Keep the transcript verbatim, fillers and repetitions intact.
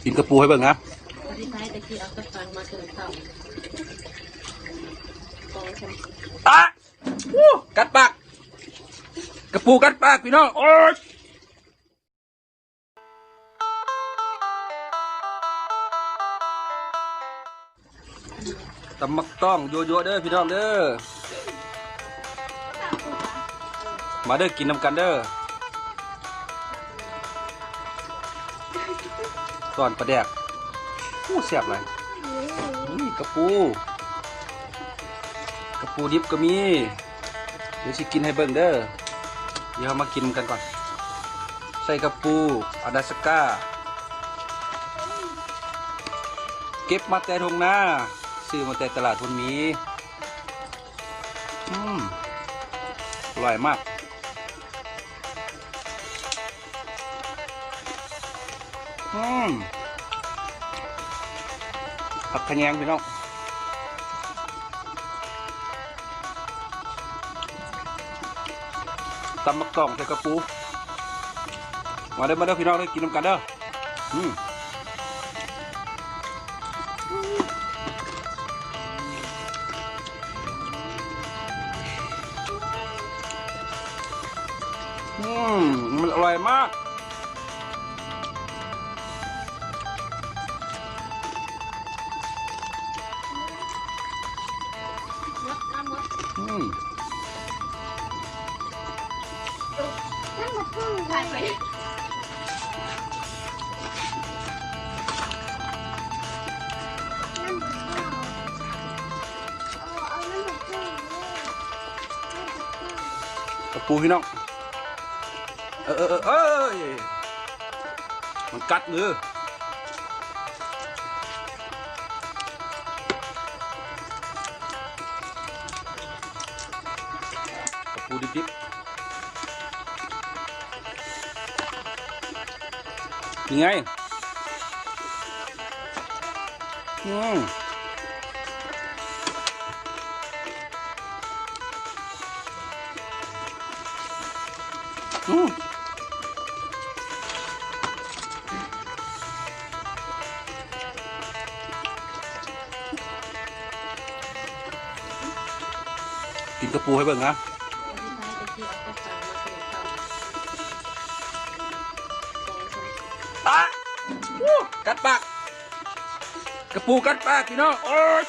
กินกระปูให้เบิ่งนะ อ่ะ อู้ กัดปาก กระปูกัดปากพี่น้อง โอ๊ย ตำบักต้อง ยั่วๆ เด้อพี่น้องเด้อ มาเด้อ กินนำกันเด้อ ต้อนปลาแดก อู้ แซ่บหลาย นี่กระปู กระปูดิบก็มี เดี๋ยวสิกินให้เบิ่งเด้อ เดี๋ยวเรามากินกันก่อน ใส่กระปู อลาสก้า เก็บมาแต่ทุ่งนา ซื้อมาแต่ตลาดพุนหมี อืม อร่อยมาก อืม ผักขะแยงพี่น้อง ตำบักต้องใส่กระปู มาเด้อ มาเด้อพี่น้องเด้อ กินนำกันเด้อ อืม อืม มันอร่อยมาก อืม กระปูพี่น้อง เออ เออ เออ เออ มันกัดมือ กระปูดิบๆ ยังไง อืม อืม กินกระปูให้เบิ่งนะ อ่ะ อู้ กัดปาก กระปูกัดปากพี่น้อง โอ๊ย